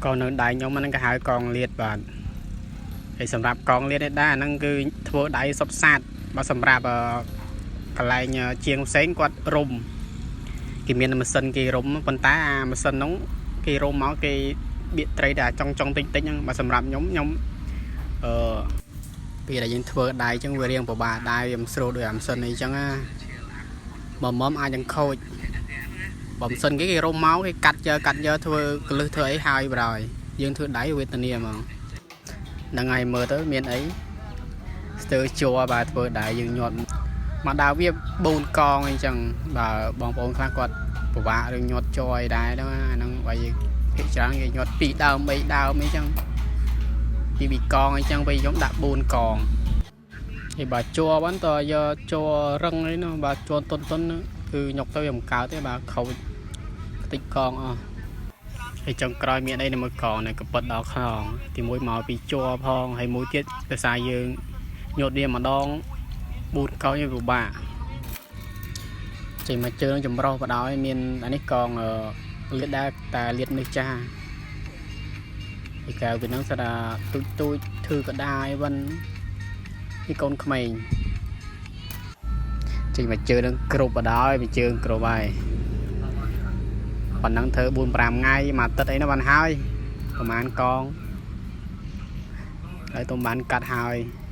កងនៅដៃខ្ញុំហ្នឹងគេហៅកងលៀតបាទហើយសម្រាប់កងលៀតនេះដែរអាហ្នឹងគឺធ្វើដៃសុទ្ធសាធបើសម្រាប់កន្លែងជាងផ្សេងគាត់រុំគេមានម៉ាស៊ីនគេរុំប៉ុន្តែអាម៉ាស៊ីនហ្នឹងគេរុំមកគេបៀកត្រីតែចុងចុងតិចតិចហ្នឹងបើសម្រាប់ខ្ញុំខ្ញុំអឺពេលដែលយើងធ្វើដៃអញ្ចឹងវារៀងពិបាកដៃវាមិនស្រួលដូចអាម៉ាស៊ីនអីចឹងណាបើមុំអាចនឹងខូចបើម៉ាស៊ីនគេគេរុំមកគេកាត់យកកាត់យកធ្វើកលឹះធ្វើអីហើយបណ្ដោយយើងធ្វើដៃវេទនាហ្មងហ្នឹងហើយមើលទៅមានអីស្ទើរជ័របាទធ្វើដៃយើងញាត់មកដើរវា4កងអីចឹងបើបងប្អូនខ្លះគាត់ពិបាករឿងញាត់ជ័រអីដែរហ្នឹងអាហ្នឹងបើយើងភាគច្រើនគេញាត់2ដើម3ដើមអីចឹងពី2កងអីចឹងពេលខ្ញុំដាក់4កងហើយបើជ័របានតយកជ័ររឹងអីនោះបើជ័រតុនតុនគឺញុកទៅវាមិនកើតទេបាទខូចខ្ទេចកងអស់ហើយចុងក្រោយមានអីនៅមួយកងនេះកពិតដល់ខ្នងទីមួយមកពីជ័រផងហើយមួយទៀតដោយសារយើងញាត់វាម្ដង4កងវាពិបាកចេញមកជើងចម្រោះបដ ாய் មានអានេះកងលៀតដែរតែលៀតនេះចាស់ពីកៅពីហ្នឹងស្ដាទូចទូចធឺកដាយវិននេះកូនក្មេងចេញមកជើងនឹងគ្រប់បដ ாய் ពីជើងគ្រប់ហើយប៉ុណ្ណឹងធ្វើ4 5ថ្ងៃមួយអាទិត្យអីនោះបានហើយប្រហែលកងហើយទុំបានកាត់ហើយ។